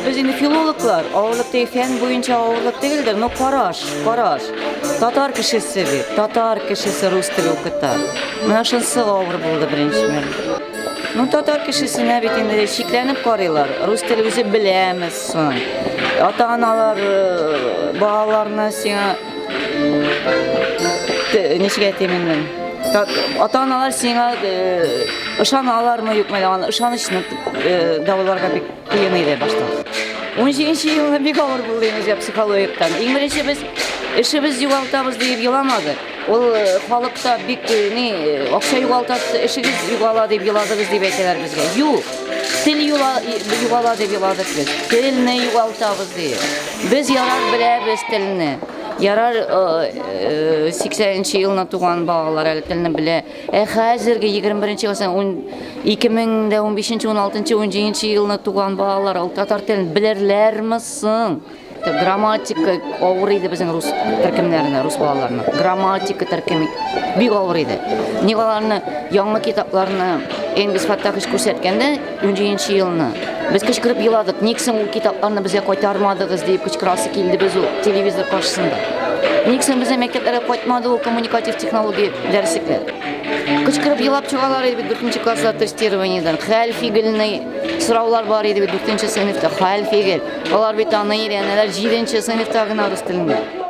дип без инде филологлар, авырлык дип фән буенча авырлык түгелдер, но караш, караш. Татар кешесе бит, татар кешесе рус теле укыта. Менә шунысы авыр булды беренче мәлдә. Ну, татар кешесенә бит инде шикләнеп карыйлар. Рус теле үзе беләме соң? Ата-аналар э, балаларны сиңа ничек әйтим инде? Ата-аналар сиңа э, ышаналармы, юкмы, аны ышанычны э, дауларга бик кыен иде башта. 17 елны бик авыр булды инде психологиктан. Иң беренче без эшебез югалтабыз диеп еламадык. Ул э, халыкта бик э, ни э, акча югалтасы, эшегез югала дип еладыгыз дип әйтәләр безгә. Юк. Тел юла, югала дип еладык без. Телне югалтабыз диеп. Без ярар беләбез телне. Ярар 80 елны туган балалар әле телне белә. Ә хәзерге 21 гасыр 2015, 16, 17 елны туган балалар ул татар телен белерләрме соң? Грамматика авыр иде безнең рус төркемнәренә, рус балаларына. Грамматика төркеме бик авыр иде. Ник аларны яңа китапларны Энгельс Фаттахович күрсәткәндә 17 елны без кычкырып еладык. Ник соң ул китапларны безгә кайтармадыгыз дип кычкырасы килде без ул телевизор каршысында. Ник соң безнең мәктәпләргә кайтмады ул коммуникатив технология дәреслекләр? Кычкырып елап чыгалар иде бит 4 класста тестированиедән. Хәл фигыльный сораулар бар иде бит 4 сыйныфта. Хәл фигыль. Алар бит аны өйрәнәләр 7 сыйныфта гына рус телендә.